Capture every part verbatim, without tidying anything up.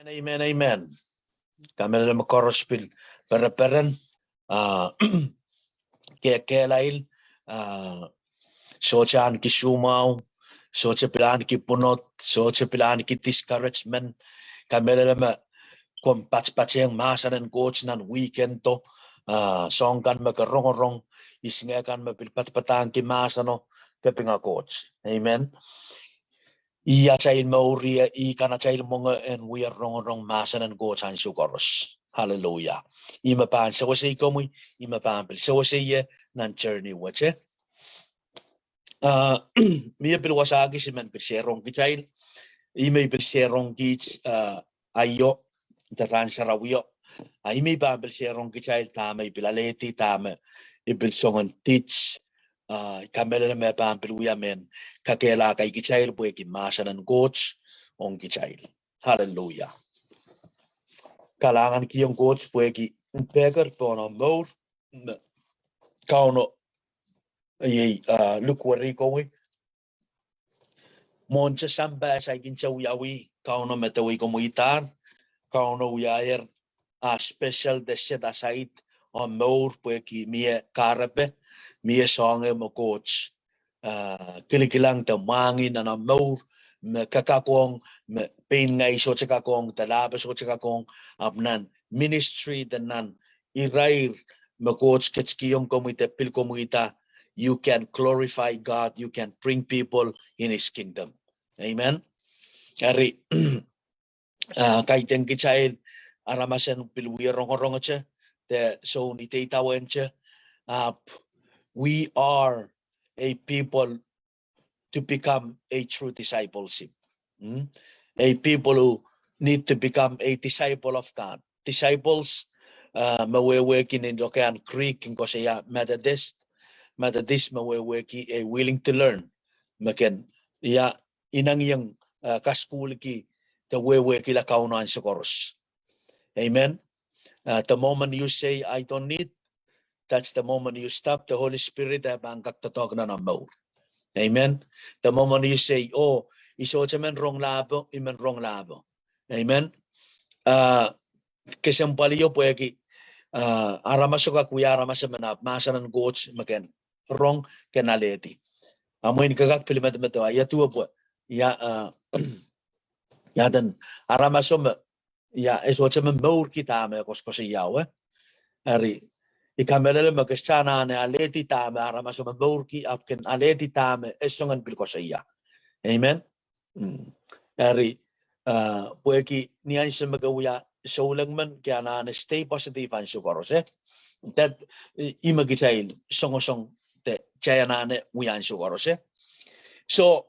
Amen, amen, amen. Kamehlele me koaros pil pereperen, ah, ke kehlail, ah, sohte ahneki soumwahu, sohte pil ahneki pwunod, sohte pil ahneki discouragement. Kamehlele me komw patpatehng mahsen en Koht nan weekend o, ah, soahng kan me ke rongorong, isingeh kan me pil padapadahngki mahseno, kapinga Koht. Amen. Ih atail mour, ih, ih kan atail mwenge en wia rongorong mahsen en Koht ansou koaros. Hallelujah. Ih me pahn sewesei komwi, ih me pahn pil sewesei ie nan journey wet, eh. Ah, mie pil wasa kis I men pil shareong kitail. Ih me I pil shareong kiht, ah, aio, de rahn sarawio. Ah, ih me I pahn pil shareong kitail dahme I pil alehdi, dahme I pil soangen teach. Ah, kamehlele me pahn pil wia mehn kakehlaka kitail pwehki mahsen en Koht ong kitail. Hallelujah. Kalahngan kihong Koht pwehki pehker pohn omw mour, me Kauno iei, ah, lukweri komwi. Mwohn te sampah saikinte wiawi, Kauno medewei komwi dar, Kauno wiahier ah special de set aside omw mour pwehki mie kahrepe, mie soahng me Koht, ah, kilikilang de mwahngih nan omw mour, me ke kak ong, me pein ngehi sohte kak ong, de lahpo sohte kak ong, ahpw nan ministry de nan irair me Koht ketikihong komwi de pil komwida, you can glorify God, you can bring people in his kingdom. Amen. Eri, ah, kaidehn kitail aramas en pil wia rongorongete, de soun ideidawehnte, ah, we are a people to become a true discipleship. Hmm? A people who need to become a disciple of God. Disciples, ah, me wehwehki nin lokaiahn Greek kin koasoia Methodist. Methodist me wehwehki a willing to learn. Me kin, ia, inengieng, ah, kasukuhlki de wehwehkihla Kauno ansou koaros. Amen. Ah, the moment you say, "I don't need," that's the moment you stop, the Holy Spirit eh pahn kak doadoahk nan omw mour. Amen. The moment you say, "Oh, I sohte men rong lahpo, I men rong lahpo." Amen. Ah, kesempwalio pwehki, ah, aramaso kak wia aramas emen ahpw mahsen en Koht me ken rong, ken alehdi. Ahmw mwein ke kak pil medemedewe, ia duwe pwe, ia, ah, ia eden aramaso me, ia, e sohte men mourki dahme koasokoasoia, eh. Eri, I kamehlele me ke sohte anahne alehdi dahme aramaso me mourki, ahpw ken alehdi dahme e soangen pil koasoia. Amen. Mm. Eri, ah, pwehki ni ansou me ke wia souleng men, ke anahne stay positive ansou koaros, eh. That, eh, ih me kitail songosong de kitail anahne wia ansou koaros, eh. So,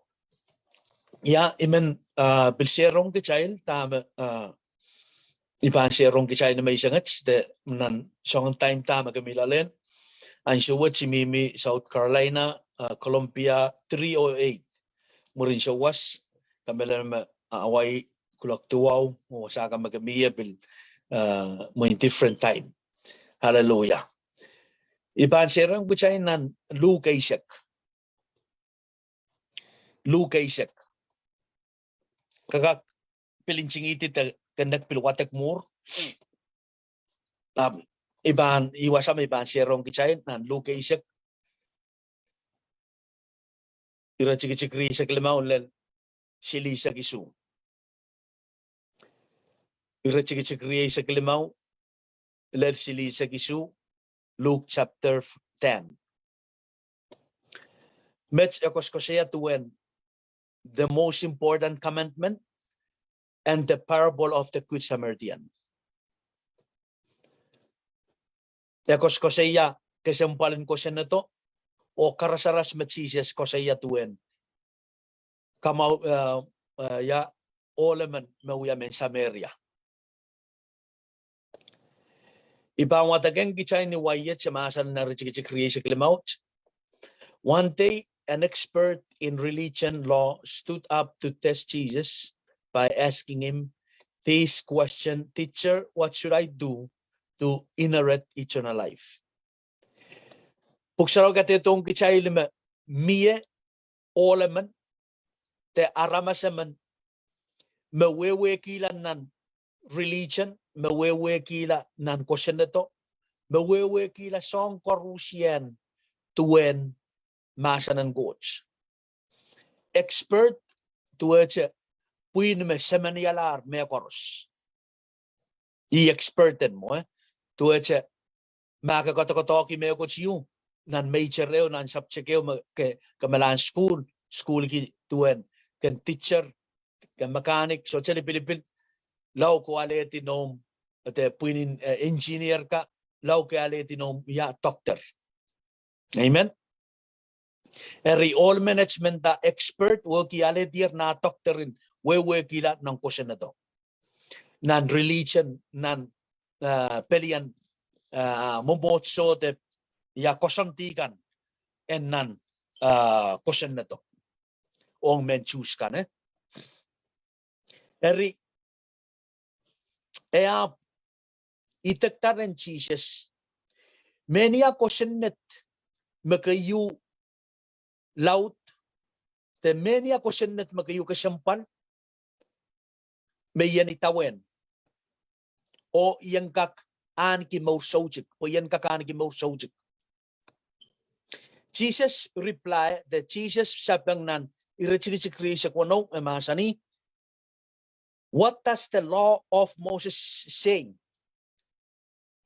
ia, I men, ah, pil shareong kitail dahme, ah, I pahn shareong kitail ni menseng et, de nan soangen time dahme ke mih loalen. Ansou wet I mihmi South Carolina, ah, Columbia three oh eight. Mwurin souwas, kamehlele me, ah, Hawaii kuloak duwau, oh, wasa kan me ke mih ie pil, ah, mwurin different time. Hallelujah. I pahn shareong kitail nan Luk eisek. Luk eisek. Ke kak pil ntingihdi de ke nek pil wadek mwuhr. Ahpw, I pahn, ih wasa me I pahn shareong kitail nan Luk eisek. Iretikitik rieisek limau lel silihsek isuh. Iretikitik rieisek limau lel silihsek isuh, Luke chapter ten. Met e koasokoasoia duwen the most important commandment and the parable of the Good Samaritan. E koasokoasoia kesempwalin kosonnedo oh karasaras me Sises koasoia duwen kamau, eh, eh, ia, ohl emen me wia mehn Sameria. I pahn wadekehng kitail ni wai et, mahsanih nan iretikitik rieisek limau et. One day, an expert in religion law stood up to test Jesus by asking him this question, "Teacher, what should I do to inherit eternal life?" Pwuhk Sarawi kadehdehiong kitail me mie ohl emen de aramas emen me wehwehkihla nan religion, me wehwehkihla nan kosonnedo, me wehwehkihla soahng koarusie duwen mahsen en Koht. Expert, duwehte pwihn me semenialahr mehkoaros. Ih expert en mwo, eh? Duwehte ma ke koadokoadoahki mehkot ieu, nan major ehu, nan subject ehu, me ke, ke malahn sukuhl, sukuhlki duwen, ke teacher, ke mechanic, sohte lipilipil, lao ke alehdi noumw, de pwihn en, eh, engineer ka, lao ke alehdi noumw ia doctor. Amen. Eri ohl menet me nda expert, wehwehki alehdier nan doctor en wehwehkihla nan kosonnedo. Nan religion, nan, ah, pelien, ah, mwomwohdiso de ia koasoandi kan en nan, ah, kosonnedo. Ong mehn Suhs kan, eh? Eri, e ahpw idek da rehn Sises, mehnia kosonned me keieu laud, de mehnia kosonned me keieu kesempwal, me I en idawehn, oh I en kak ahneki mour soutuk, pwe I en kak ahneki mour soutuk. Sises reply, de Sises sapeng nan iretikitik rieisek weneu, e mahsanih, What does the law of Moses say?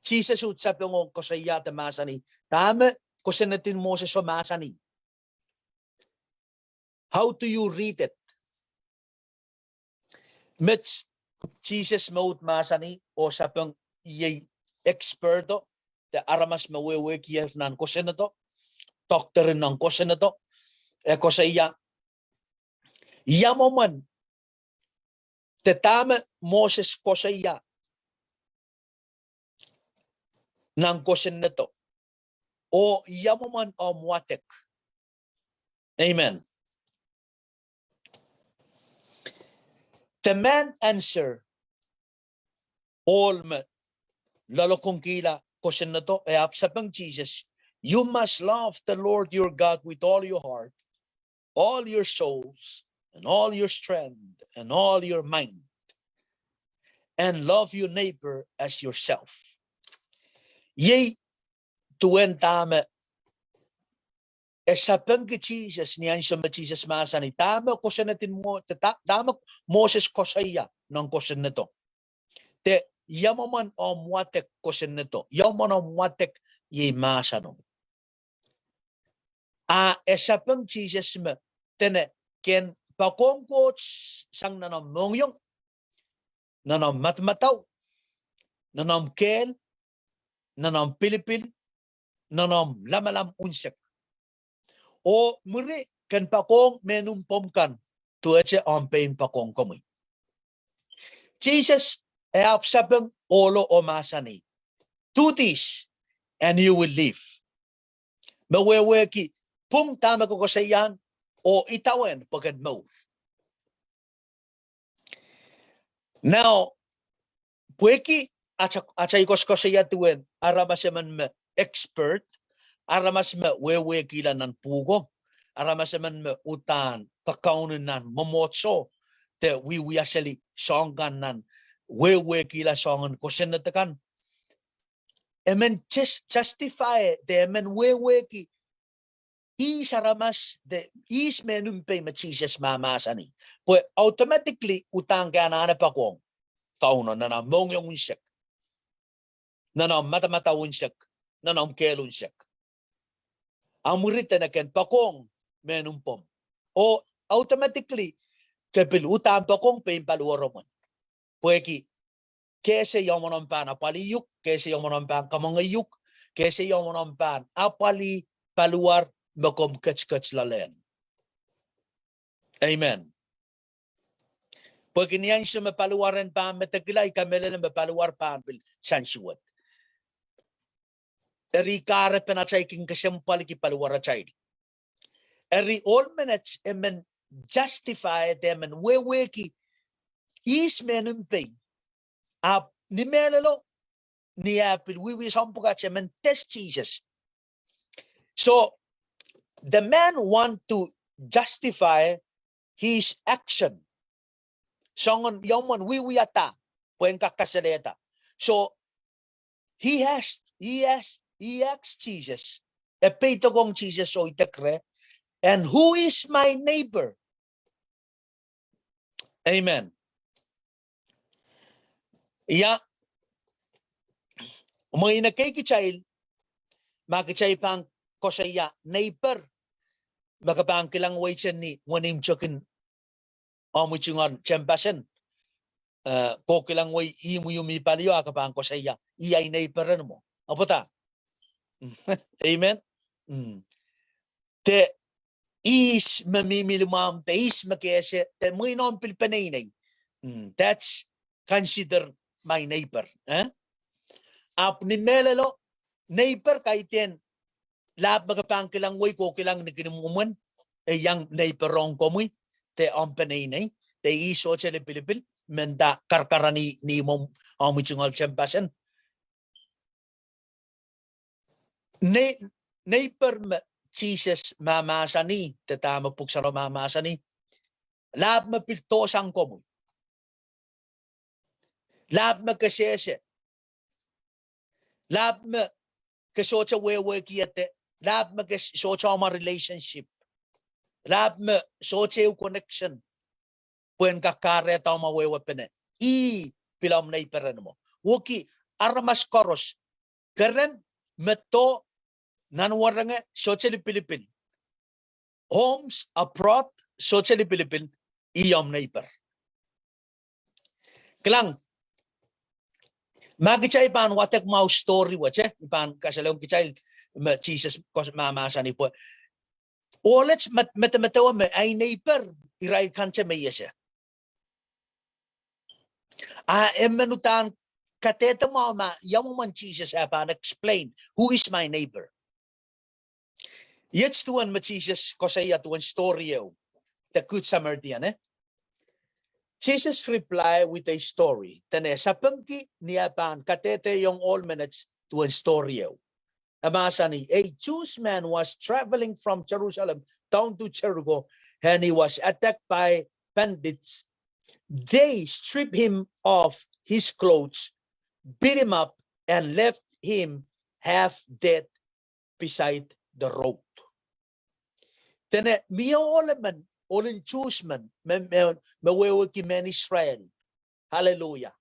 Sises uhd sapeng oh koasoia de mahsanih, dahme kosonned en Moses o mahsanih? How do you read it? Met Sises me uhd mahsanih oh sapeng, iei expert o, de aramas me wehwehkier nan kosonnedo, doctor nan kosonnedo, e koasoia, ia mwomwen, de dahme Moses koasoia nan kosonnedo, oh ia mwomwen omw wadek. Amen. The man answer, ohl me loalokongkihla kosonnedo, e ahpw sapeng Sises, You must love the Lord your God with all your heart, all your souls, and all your strength, and all your mind, and love your neighbor as yourself. Iei duwen dahme e sapengki Sises ni ansou me Sises mahsanih, dahme kosonned en Mo-, da-, dahme Moses koasoia nan kosonnedo. De ia mwomwen omw wadek kosonnedo, ia mwomwen omw wadek iei mahseno. A e sapeng Sises me dene ke en poakohng Koht sang nan omw mohngiong, nan omw madamadau, nan omw kehl, nan omw pilipil, nan omw lamalam unsek. Oh mwuri ke en poakohng mehn mpomw kan duwehte omw pein poakohng komwi. Sises e ahpw sapeng ohlo oh mahsanih, Do this and you will live. Me wehwehki pwung dahme ke koasoiahn oh idawehn pwe ke en mour. Now, pwehki atail, atail koasoakoasoia duwen aramas emen me expert, aramas me wehwehkihla nan pwuhko, aramas emen me uhdahn kakaun nan mwomwohdiso, de wiewia seli soahng kan nan wehwehkihla soangen kosonned akan, emen jus-, justify de emen wehwehki ihs aramas de ihs mehn mpei me Sises mahmahsanih. Pwe automatically uhdahn ke anahne poakohng Kauno nan omw mohngiong unsek, nan omw madamadau unsek, nan omw kehl unsek. A mwuri dene ke en poakohng mehn mpomw. Oh automatically ke pil uhdahn poakohng pein paliwaromw en. Pwehki ke ese ia mwomwen omw pahn apwalih uhk, ke ese ia mwomwen omw pahn kamwenge uhk, ke ese ia mwomwen omw pahn apwalih paliwar me komw ketiket loalehng. Amen. Pwehki ni ansou me paliwar en pahn medekila, I kamehlele me paliwar pahn pil sansewet. Eri kahrepen atail kin kesempwalki paliwaratail. Eri ohl menet emen justify de emen wehwehki ihs mehn mpei. Ahpw ni mehlelo, ni ah pil wiewia soahng pwukat, emen test Sises. So the man want to justify his action. Soangen ia mwomwen wiewiahda pwehn kak kasalehda. So, he has, he has, he asked Jesus. E peidohng Sises oh idek reh, "And who is my neighbor?" Amen. Ia, mwein ekei kitail, ma kitail pahn koasoia neighbor, ma ke pahn kilang weite ni wenihmwtekin omw tungoal tehnpasen, eh, ke kilang wei imwiu mi palio, a ke pahn koasoia, "Ih ahi neighbor en mwo." Ahpw da. Amen. Mm. De ihs me mihmi limwahmw, de ihs me ke ese, de mwein omw pil peneinei. Mm, that's consider my neighbor, eh? Ahpw ni mehlelo, neighbor kaidehn, lahp me ke pahn kilang wei, ke kilang ni kin mwomwen, e iang neighbor ong komwi, de omw peneinei, de ih sohte lipilipil, mendahte karakaranih ni omw, omw tungoal tehnpasen. Nei-, neighbor me Sises mahmahsanih, de dahme Pwuhk Sarawi mahmahsanih, lahp me pil dohsang komwi. Lahp me ke sehse. Lahp me ke sohte wehwehki ede. Lahp me ke sohte omw relationship. Lahp me sohte ehu connection. Pwehn kak kahrehda omw wehwehpene. Ih pil omw neighbor en mwo. Wehwehki aramas koaros. Keren, me doh, nan werenge, sohte lipilipil. Homes abroad, sohte lipilipil, ih omw neighbor. Kilang, ma kitail pahn wadek mwahu story wet, eh, I pahn kasalehiong kitail me Sises koasoia mahmahsanih pwe ohl et me, medemedewe me ahi neighbor, irail kante me I ese. A e men uhdahn kadehde mwahu ma ia mwomwen Sises e pahn explain, "Who is my neighbor?" Iet duwen me Sises koasoia duwen story ehu, the Good Samaritan, eh? Jesus reply with a story. Dene sapengki ni e pahn kadehdehiong ohl menet duwen story ehu. E mahsanih, "A Jewish man was traveling from Jerusalem down to Jericho, and he was attacked by bandits. They stripped him of his clothes, beat him up, and left him half dead beside the road." Dene mie ohl emen, ohl en Jews men, me, me, me wehwehki mehn Israel. Hallelujah.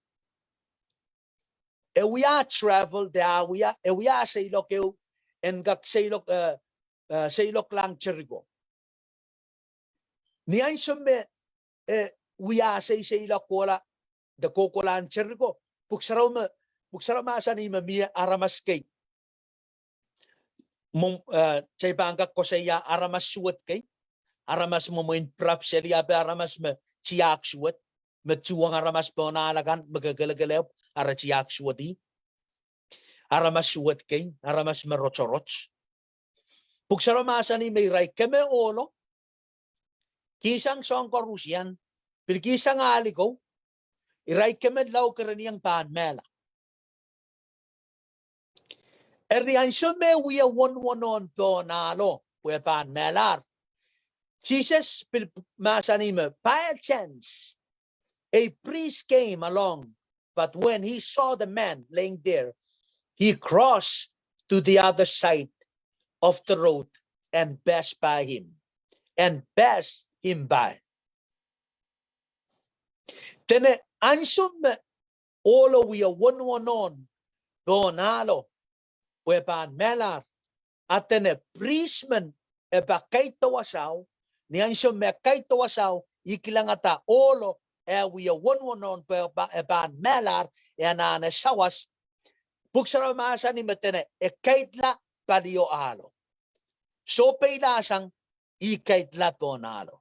E wia travel de a wia, e wia seiloak ehu, en kak seiloak, eh, eh, seiloaklahng Jericho. Ni ansou me, eh, wia sei, seiloak kohla, de kohkohlahng Jericho, Pwuhk Sarawi me, Pwuhk Sarawi mahsanih me mie aramas kei. Mwo, eh, kitail pahn kak koasoia aramas suwed kei. Aramas me mwein pirap seli, ape aramas me tiahk suwed, me tuhwong aramas pohn ahl akan, me kekelekelehpw, ara tiahk suwed ih. Aramas suwed kei, aramas me rotorot. Pwuhk Sarawi mahsanih me irail keme ohlo, kihsang soahng koarusie, pil kihsang ahl iko, irail keme lao kerenieng pahn mehla. Eri ansou me wia wonowonohn pohn ahlo, pwe pahn mehlahr. Jesus pil mahsanih me, by chance, a priest came along, but when he saw the man laying there, he crossed to the other side of the road and passed by him, and passed him by. Dene ansou me ohlo wia wonowonohn pohn ahlo, pwe pahn mehlahr, a dene priest men e pahn kaidehn wasao, ni ansou me kaidehn wasao, I kilangada ohlo e wia wonowonohn pwe pahn, e pahn mehlahr, e anahne sawas. Pwuhk Sarawi mahsanih me dene e kaidla palio ahlo. Sohpeilahsang, ih kaidla pohn ahlo.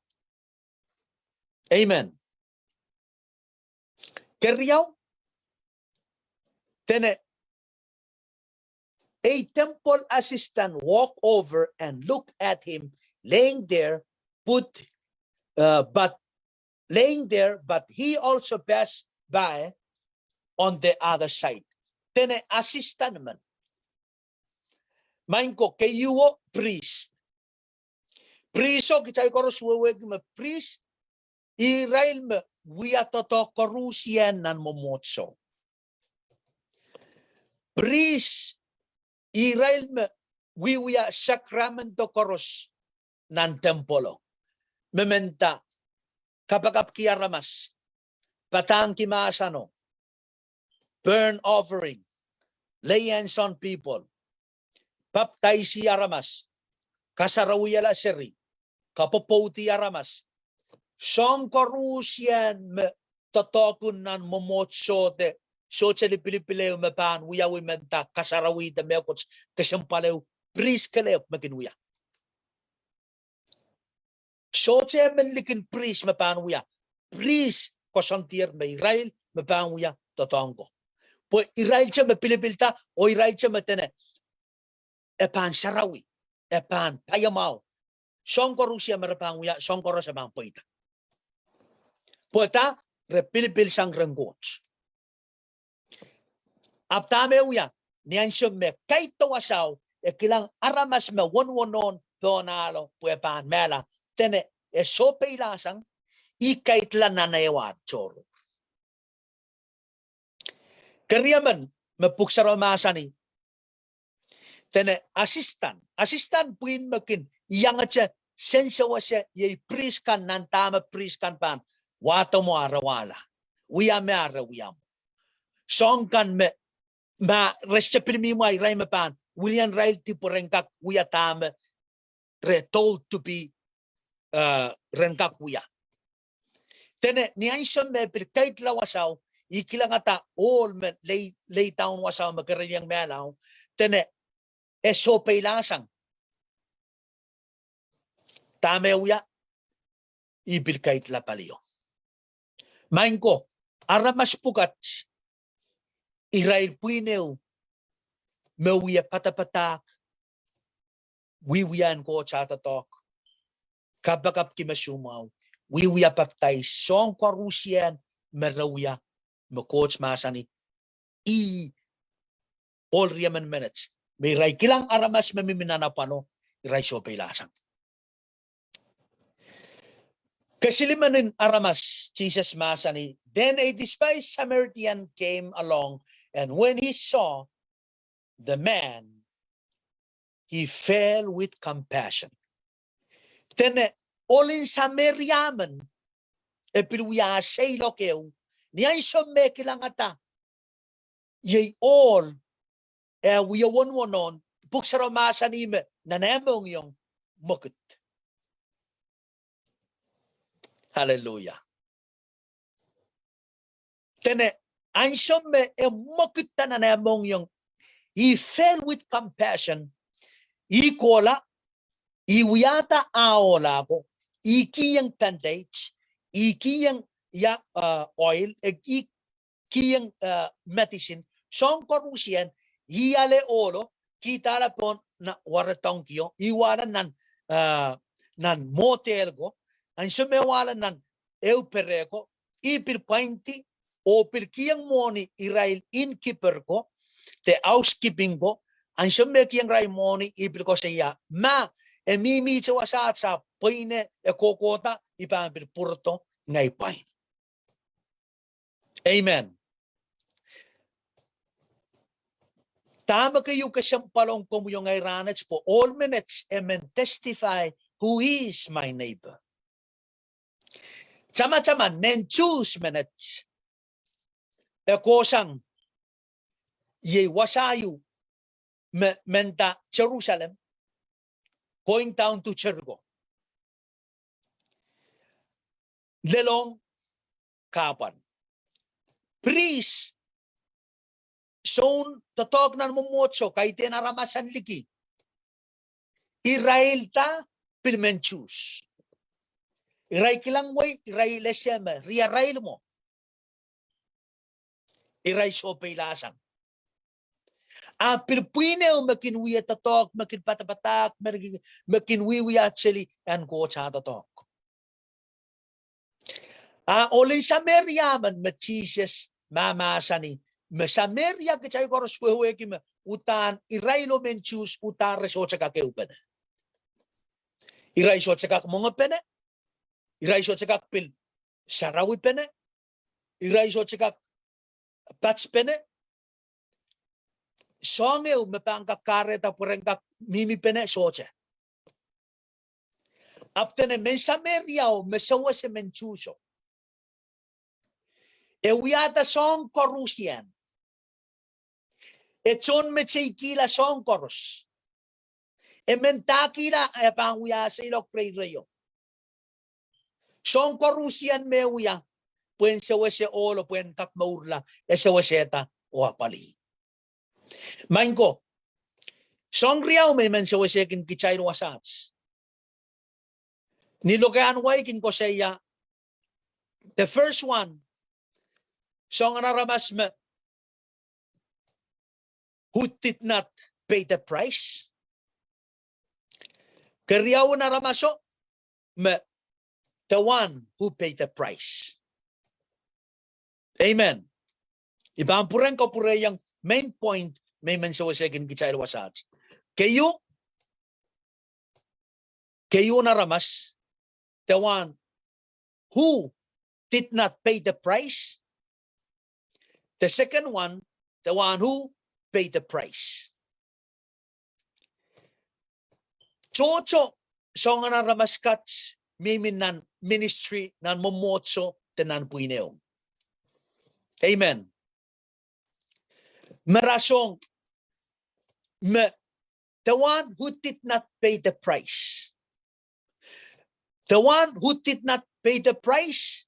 Amen. Keriau, dene a temple assistant walked over and looked at him laying there, put, uh, but laying there, but he also passed by on the other side. Dene assistant men. Maing ko, keieu priest. Priest o kitail koaros wehwehki me priest, irail me wia doadoahk koaruhsie nan mwomwohdiso. Priest, irail me wiewia sakramendo koaros nan temple, me menda kapakapki aramas, padahngki mahseno, burnt offering, lay hands on people, papdaisi aramas, kasarawihala seri, kapwopwoudi aramas. Soahng koaruhsie me doadoahk nan mwomwohdiso de, sohte lipilipil ehu me pahn wiawi menda kasarawihda mehkot kesempwal ehu, priest kelehpw me kin wia. Sohte emen likin priest me pahn wia. Priest koasoandier me irail me pahn wia doadoahk ko. Pwe irail te me pilipilda, oh irail te me dene, e pahn sarawi, e pahn paiamwahu. Soahng koaruhsie me re pahn wia, soahng koaros e pahn pweida. Pwe da, re pilipil sang rehn Koht. Ahpw dahme wia, ni ansou me kaidehn wasao, e kilang aramas me wonowonohn pohn ahlo pwe e pahn mehla, dene e sohpeilahsang, ih kaidla nan ehu ah tohrohr. Keriemen me Pwuhk Sarawi mahsanih, dene assistant, assistant pwihn me kin iangete sewese iei priest kan nan dahme priest kan pahn wahdo mwo ah re wahla, wia me ah re wia mwo. Soahng kan me, ma re sohte pil mihmi mwo, irail me pahn wilian irail dihp pwe ren kak wia dahme re told to be, eh, ren kak wia. Dene ni ansou me pil kaidla wasao, ih kilangada ohl me lay, lay down wasao me kereniong mehla, dene e sohpeilahsang. Dahme wia, ih pil kaidla palio. Maing ko, aramas pwukat, irail pwihn ehu me wie padapadahk, wiewia en Koht ah doadoahk, kapakapki me soumwahu, wiewia papdais, soahng koaruhsie me re wia, me Koht mahsanih, ih ohl riemen menet, me irail kilang aramas me mihmi nan apwalo, irail sohpeilahsang. Kesilimen en aramas, Sises mahsanih, then a despised Samaritan came along, and when he saw the man, he felt with compassion. Dene ohl en Sameria men, e pil wia seiloak ehu, ni ansou me kilangada iei ohl, e wie wonowonohn, Pwuhk Sarawi mahsanih me nan eh mohngiong mwekid. Hallelujah. Dene ansou me e mwekidda nan eh mohngiong, he felt with compassion. Ih kohla, ih wiahda ah ohla ko, ih kihong bandage, ih kihong ia, eh, oil, eh, ih kihong, eh, medicine, soahng koaruhsie, ih ale ohlo, kihda ale pohn nan ware dongkio, ih wahla nan, eh, nan motel ko, ansou me wahla nan ehu pere ko, ih pil pwaindi, oh pil kihong mwohni irail innkeeper ko, de housekeeping ko, ansou me kihong irail mwohni, ih pil koasoia, ma e mihmihte wasaht, sa pweine e kohkohda, I pahn pil pwurodo, ngehi pwain. Amen. Dahme keieu kesempwal ong komwi oh ngehi rahnwet pwe ohl menet e men testify, who is my neighbor? Tamataman mehn Suhs menet e kohsang iei wasa ieu me menda Jerusalem, going down to Jericho. Lelohng kahpwal. Priest, soun doadoahk nan mwomwohdiso, kaidehn aramas en liki, irail da pil mehn Suhs. Irail kilang wei, irail ese me riarail mwo. Irail sohpeilahsang. A pil pwihn ehu me kin wie doadoahk, me kin padapadahk, me kin, me kin wiewia seli en Koht ah doadoahk. A ohl en Sameria men me Sises mahmahsanih, me Sameria kitail koaros wehwehki me uhdahn irail oh mehn Suhs uhdahn re sohte kak ehupene. Irail sohte kak mwengepene. Irail sohte kak pil Sarawi pene, irail sohte kak patpene, soahng ehu me pahn kak kahrehda pwuren kak mihmi pene sohte. Ahpw dene mehn Sameria o me sewese mehn Suhs o, e wiahda soahng koaruhsiehn. E tohnmeteikihla soahng koaros. E mendahkihla e pahn wia seiloak reireio. Soahng koaruhsiehn me wia, pwehn sewese ohlo, pwehn kak mourla, e sewesehda oh apwalih. Maing ko, soahng riau me I men sewesehkin kitail wasaht. Ni lokaiahn wai I kin koasoia, the first one, soangen aramas me who did not pay the price. Keriaun aramaso me the one who paid the price. Amen. I pahn pwurehng kapwurehiong main point me I men sewesehkin kitail wasaht. Keieu, keiun aramas, the one who did not pay the price. The second one, the one who paid the price. Tohto soangen aramas kat mihmi nan ministry, nan mwomwohdiso, de nan pwihn ehu. Amen. Me rasehng me the one who did not pay the price. The one who did not pay the price,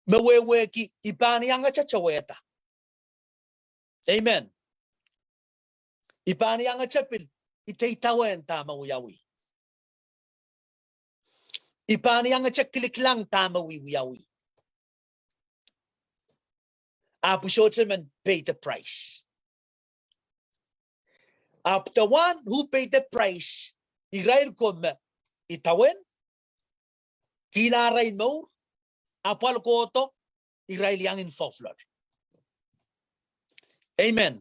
me wehwehki I pahn iangete towehda. Amen. I pahn iangete pil ideidawehn dahme wiawi. I pahn iangete kilikilang dahme wiawi. Ahpw I sohte men pay the price. Ahpw the one who paid the price, irail ko me idawehn, kihla arail mour, apwal kohdo, irail iang involve loale. Amen.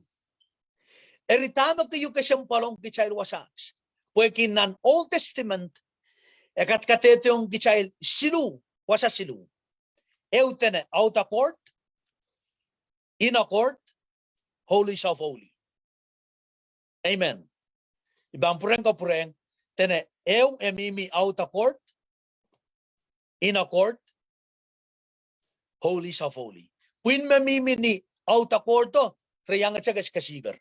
Eri dahme keieu kesempwal ong kitail wasaht? Pwehki nan Old Testament, e kadkadehdehiong kitail siluh, wasa siluh. Ehu dene outer court, inner court, holies of holy. Amen. I pahn pwurehng kapwurehng, dene ehu e mihmi outer court, inner court, holies of holy. Pwihn me mihmi ni outer court o, re iangete kesikesiker.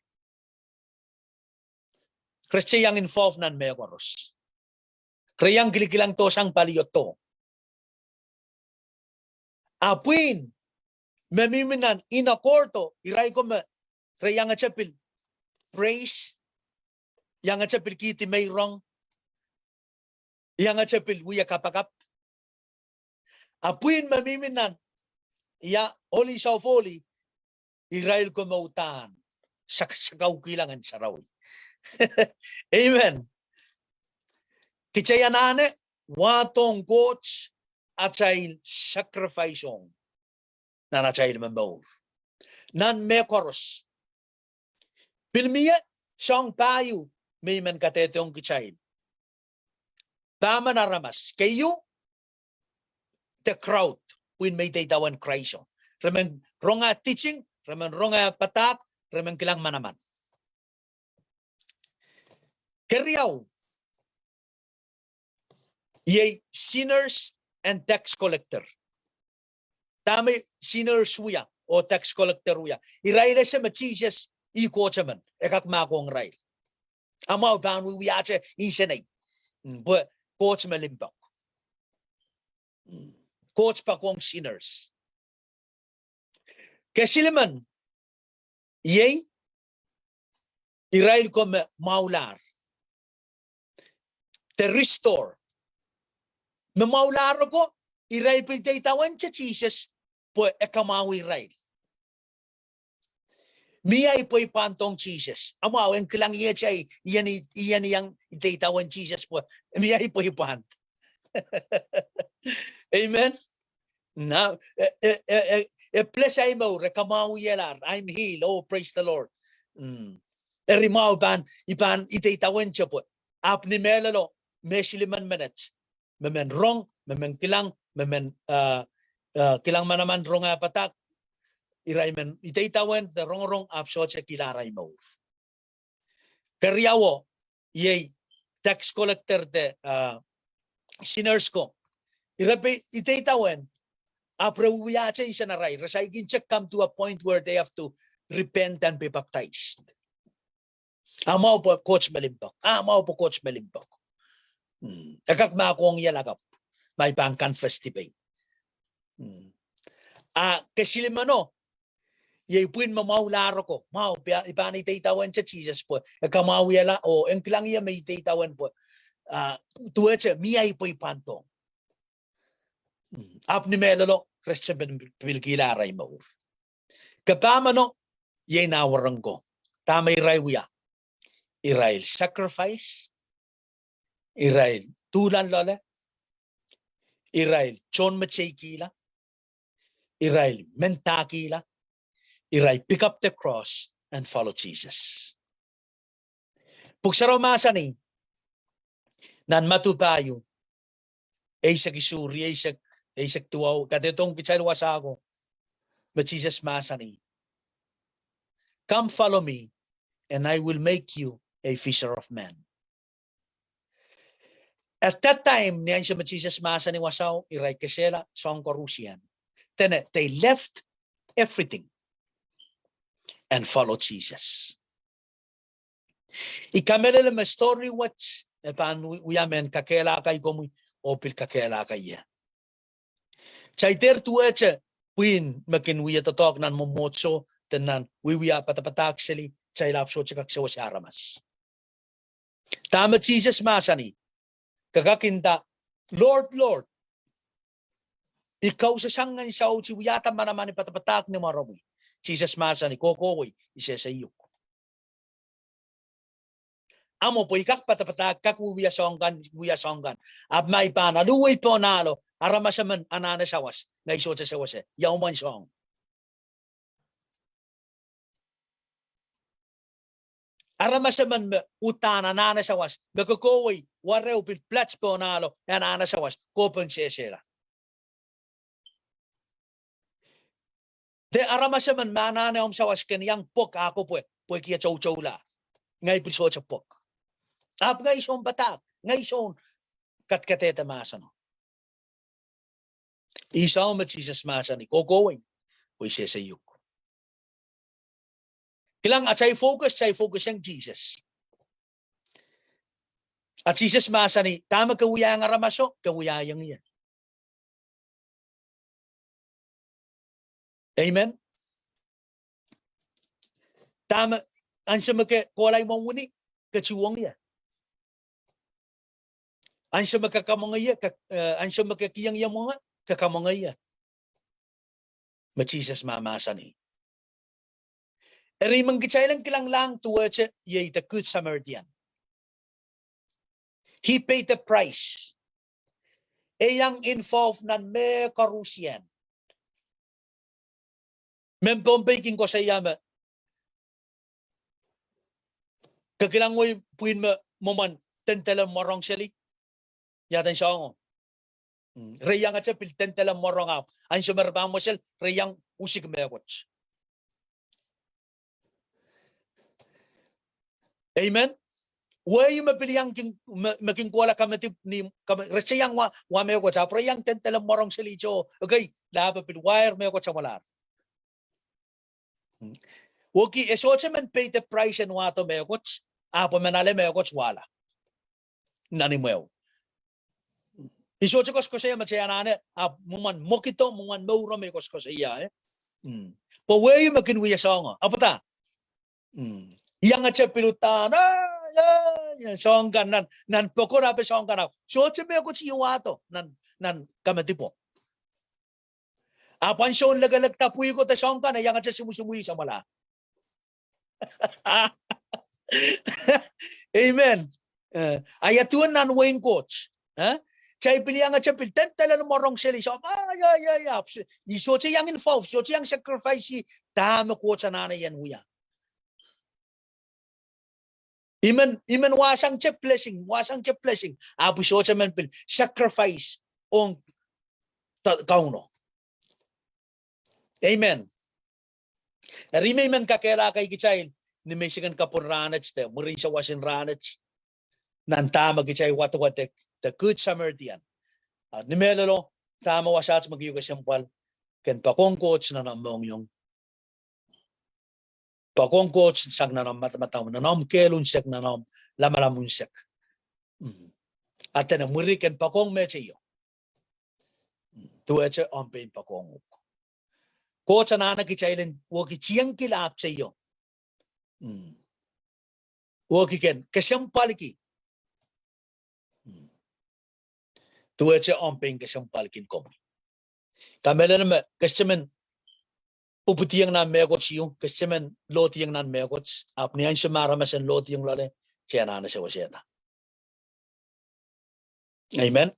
Re sohte iang involve nan mehkoaros. Re iang kilikilang dohsang paliodo. A pwihn me mihmi nan inner court o, irail ko me re iangete pil praise, iangete pil kihdi meirong, iangete pil wia kapakap. A pwihn me mihmi nan, ia, holies of holy, irail ko me uhdahn sak-, sakau kilang en sarawi. Amen. Kitail anahne wahdohng Koht atail sacrifice ong nan atail momour, nan mehkoaros. Pil mie soahng pahieu me I men kadehdehiong kitail. Pahmen aramas, keieu, the crowd, pwihn me ideidawen Krais o. Re men rong eh teaching, re men rong eh padahk, re men kilang manaman. Keriau, iei sinners and tax collector. Dahme sinners wia oh tax collector wia? Irail ese me Sises ih Koht emen, e kak mahkohng irail. A mwahu pahn wiewiahte insenei, mm, pwe Koht me limpoak. Mm, Koht poakohng sinners. Kesilimen, iei irail ko me mwahulahr. The restorer. Me mwahulahr ko, irail pil ideidawen te Sises pwe e kamwahwih irail. Mie ahi pweipwand ong Sises? A mwahu, en kilang iet ahi, ien, ien iang ideidawen Sises pwe mie ahi pweipwand. Amen. Na, e, e, e, e, e bless ahi mour, e kamwahwihlahr, I'm healed, oh, praise the Lord. Mm. Eri mwahu pahn, I pahn ideidawen te pwe. Ahpw ni mehlelo, me silimen menet, me men rong, me men kilang, me men, ah, ah, kilang manaman rong ah padahk, irail men ideidawehn de rongorong ahpw sohte kihla arail mour. Keriau, iei tax collector de, ah, sinners ko. Ira pil ideidawehn, ahpw re wiahte insenarail, re saikinte come to a point where they have to repent and be baptized. Ah mwahu pwe Koht me limpoak. Ah mwahu pwe Koht me limpoak. Mm. E kak mahkohng ie lakapw ma I pahn confess dipei. Mm. Ah kesilimeno, iei pwihn me mwahulahr ko, mwahu pia, I pahn ideidawehn te Sises pwe e kamwahwihala oh en kilang ie me ideidawehn pwe, ah, duwehte mie ahi pwe I pahn dohng. Mm. Ahpw ni mehlelo, re sohte pil, pil kihla arail mour. Kapahmeno, iei nah wahnpoaron ko. Dahme irail wia? Irail sacrifice, irail duhlan loale, irail tohnmeteikihla, irail mendahkihla, irail pick up the cross and follow Jesus. Pwuhk Sarawi mahsanih nan Madiu pahieu, eisek isuh, rieisek, eisek duwau, kadehdehiong kitail wasa ko, me Sises mahsanih, "Come follow me, and I will make you a fisher of men." At that time, ni ansou me Sises mahsanih wasao, irail kesehla soahng koarusie. Dene, they left everything and followed Jesus. I kamehlele me story wet e pahn wi-, wia mehn kakehlaka komwi oh pil kakehlaka ie. Kitail dehr duwehte pwihn me kin wie doadoahk nan mwomwohdiso de nan wiewia padapadahk seli, kitail ahpw sohte kak sewese aramas. Dahme Sises mahsanih, ke kak nda, "Lord, Lord, I kausasang ngehn saut, I wiahda manaman, I padapadahk ni mwaromwi." Sises mahsanih, "Kohkohwei, I sehse iuk. Amo pwe I kak padapadahk, kak wiewia soahng kan, wia soahng kan. Ahpw ma I pahn aluwei pohn ahlo, aramas emen anahne sawas, ngehi sohte sewese, ia mwomwen soahng?" Aramas emen me uhdahn anahne sawas, me kohkohwei, ware oh pil plat pohn ahlo, anahne sawas, kohpon sehsehla. De aramas emen me anahne omw sawas ken iang pwok, ahpw pwe, pwehki e toutoulahr. Ngehi pil sohte pwok. Ahpw ngehi soun padahk, ngehi soun kadkadehde mahseno. Ih soahng me Sises mahsanih, "Kohkohwei, pwe I sehse iuk." Kilang, atail focus, atail focus ong Sises. A Sises mahsanih, dahme ke wiahiong aramaso, ke wiahiong ie. Amen. Dahme, ansou me ke kohla imwomw wini, ke tuhwong ie. Ansou me ke kamwenge ie, ke, eh, ansou me ke kihong ie mwenge, ke kamwenge ie. Me Sises mahmahsanih. Eri men kitail en kilanglahng duwehte iei the Good Samaritan. He paid the price. E iang involve nan mehkoarusie. Mehn Pohnpei kin koasoia me, ke kilang wei pwihn me mwomwen dendelen mworong seli? Ia eden soahngo? Mm, re iangete pil dendelen mworong ahpw ansou me re pahn mwesel, re iang usik mehkot. Amen. Wei me pil iang kin, me, me kin kohla kamadipw ni, kame-, re sohte iang wa, wa mehkot, ahpw re iang dendelen mworong seli soh, okay, lahpe pil waer mehkot samwalahr. Mm. Wehwehki e sohte men pay the price en wahdo mehkot, ahpw men ale mehkot wahla. Nan imwehu. I sohte koasoakoasoia me kitail anahne, ahpw mwomwen mwekid, mwomwen mour me I koasoakoasoia, eh. Mm. Pwe wei me kin wia soahngo, ahpw da. Mm. Iangete pil uhdahn, ah, ia, ia, soahng kan nan, nan pokon ahpw soahng kan ahpw sohte mehkot I wahdo nan, nan kamadipwo. Ahpw ansoun lekelek da pwihko de soahng kan, e iangete sumwsumwi samwalahr. Amen. Eh, a ia duwen nan wehin Koht. Eh? Kitail pil iangete pil dendelen mworong seli, so, ah, ia, ia, ia, pse, I sohte iang involve, sohte iang sacrifice, dahme Koht anahne I en wia. I men, I men wahsang te blessing, wahsang te blessing, ahpw I sohte men pil sacrifice ong Kauno. Amen. Eri me I men kakehlaka kitail ni menseng en kapwun rahnwet de mwurin sawasen rahnwet, nan dahme kitail wadwadek, the Good Samaritan. A ni mehlelo, dahme wasaht me keieu kesempwal, ken poakohng Koht nan omw mohngiong. Poakohng Koht sang nan omw madamadau, nan omw kehl unsek, nan omw lamalam unsek. A dene mwuri ken poakohng meteio. Duwehte omw pein poakohng uhk. Koht anahne kitail en wehwehki tiengki lahpw teio. Wehwehki ken kesempwalki. Duwehte omw pein kesempwalkin komwi. Kamehlele me kesempwal en upwudiong nan mehkot ieu, kesempwal en lohdiong nan mehkot, ahpw ni ansou me aramas en lohdiong loale, se anahne sewesehda. Amen.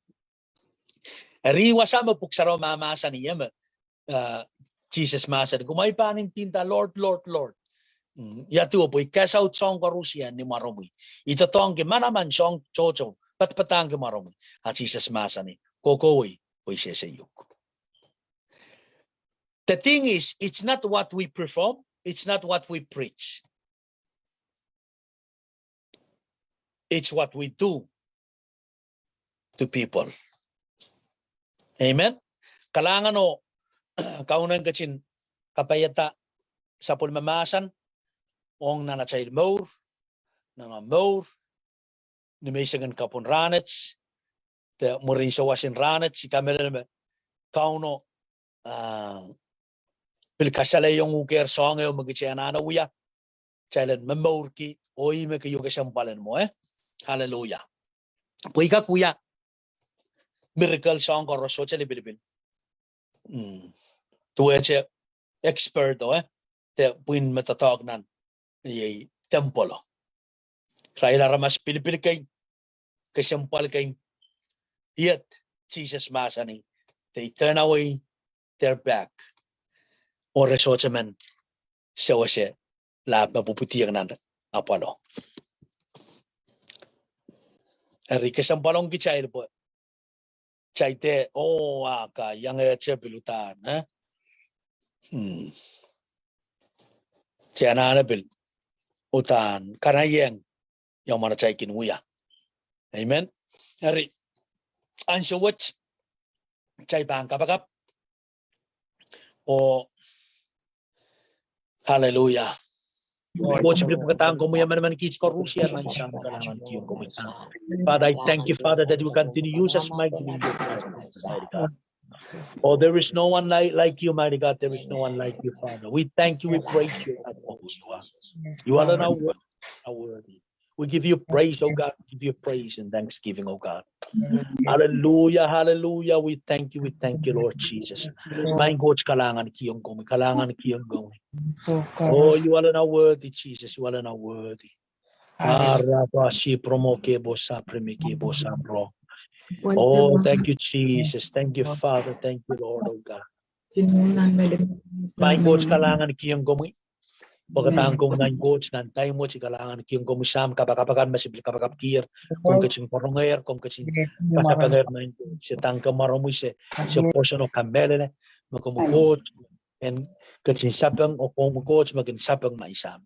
Eri wasa me Pwuhk Sarawi mahmahsanih me, Sises mahsanih, kumwail pahn ndinda Lord, Lord, Lord. Ia duwe? Pwe I cast out soahng koaros ni mwaromwi. I doadoahngki manaman soahng tohto, padapadahngki mwaromwi. A Sises mahsanih, kohkohwei, pwe I sehse uhk. The thing is, it's not what we perform, it's not what we preach. It's what we do to people. Amen. Kalahngan oh kaun en ketin kapaiada sapwellime mahsen ong nan atail mour, nan omw mour, ni menseng en kapwun rahnwet, de mwurin sawasen rahnwet, I kamehlele me Kauno pil kasalehiong uhk soahng ehu me kitail anahne wia, kitail en momourki, oh ih me keieu kesempwal en mwo, eh? Hallelujah. Pwe I kak wia miracle soahng koaros, sohte lipilipil. Duwehte expert o, eh? De pwihn me doadoahk nan iei tempelo. Irail aramas pilipil kei, kesempwal kei, iet Sises mahsanih, they turn away their back. Oh re sohte men sewese lahpw me pwupwidiong nan apwalo. Eri kesempwal ong kitail pwe kitail dehr, oh, ah, ka iangehte pil uhdahn, eh? Kitail anahne pil uhdahn kanaiehng ia mwomwen atail kin wia. Amen. Eri ansou wet kitail pahn kapakap. Oh, hallelujah. Koht, I pil pwukadahng komwi emenemen kiht koarusie, maing Sahm, kalahngan kihong komwi. Father, I thank you, Father, that you continue use us mightily in your presence, Almighty God. Oh, there is no one like, like you, mighty God. There is no one like you, Father. We thank you, we praise you, God, for who you are. You alone are worthy, are worthy. We give you praise, oh God. We give you praise and thanksgiving, oh God. Hallelujah, hallelujah. We thank you, we thank you, Lord Jesus. Maing Koht, kalahngan kihong komwi, kalahngan kihong komwi. Oh, you alone are worthy, Jesus. You alone are worthy. Araba si promo ke bo sa premi ke bo sa pro. Oh, thank you, Jesus. Thank you, Father. Thank you, Lord, oh God. Maing Koht, kalahngan kihong komwi. Pwukadahng komwi, maing Koht, nan time wet I kalahngan kihong komwi Sahm, kapakap akan me se pil kapakapkier, komw ketin karongehr, komw ketin kasapengehr, maing Koht. Se dang kamwaromwi, se, se pwoson oh kamehlele me komwi Koht en ketin sapeng, oh komwi Koht me kin sapeng, maing Sahm.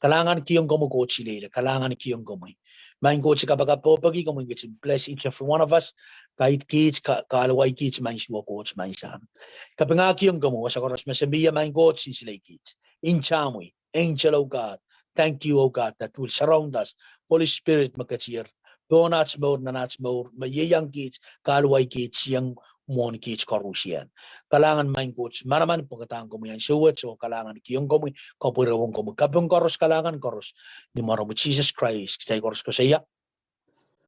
Kalahngan kihong komwi Koht Sileila, kalahngan kihong komwi. Maing Koht, se kapakap oh peki komwi ketin bless each every one of us. Guide kiht, ka-, kahluwa kiht, maing Sises Koht, maing Sahm. Kapinga kihong komwi wasa koaros me se mie, maing Koht, sinsile kiht. Ntamwi, angel, oh God. Thank you, oh God, that will surround us. Holy Spirit, me ketier pohn aht mour, nan aht mour, me ieiang kiht, kahluwa kiht, siang mwohn kiht koarusie. Kalahngan maing Koht, manaman pwukadahng komwi ansou wet oh kalahngan kihong komwi, kapwurehng komwi kaping koaros, kalahngan koaros. Ni mwaromwi Sises Krais kitail koaros koasoia.